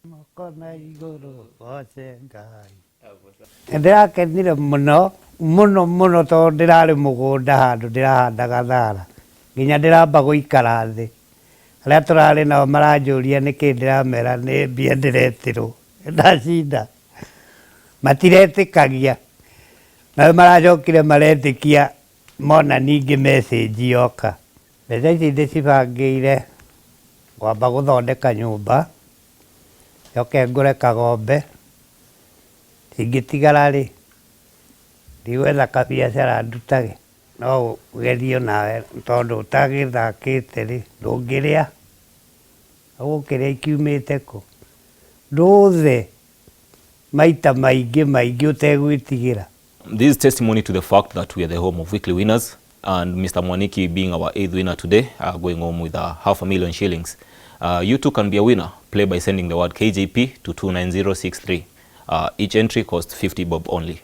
Moko na igũrũ goce Ngai. Nĩndĩrakenire mũno mũno mũno tondũ ndĩrarĩ mũgũnda handũ ndĩrahandaga thara nginya ndĩramba gũikara thĩ. Arĩa tũrarĩ nao maranjũria nĩkĩ ndĩramera nĩ mbia ndĩretĩrwo ndacinda. Matiretĩkagia nao maracokire maretĩkia mona ningĩ message yoka. Mbeca ici ndĩcibangĩire ngwamba gũthondeka nyũmba, njoke ngũre kagombe, cingĩtigara rĩ, ndigwetha kabiacara ndutage. No ũgerie onawe tondũ ũtagĩthakĩte rĩ, ndũngĩrĩa, ũgũkĩrĩa ikiumĩte kũ? Ndũthe maita maingĩ maingĩ ũtegwĩtigĩra. This is testimony to the fact that we are the home of weekly winners, and Mr. Mwaniki being our 8th winner today, going home with 500,000 shillings. You too can be a winner. Play by sending the word KJP to 29063. Each entry costs 50 bob only.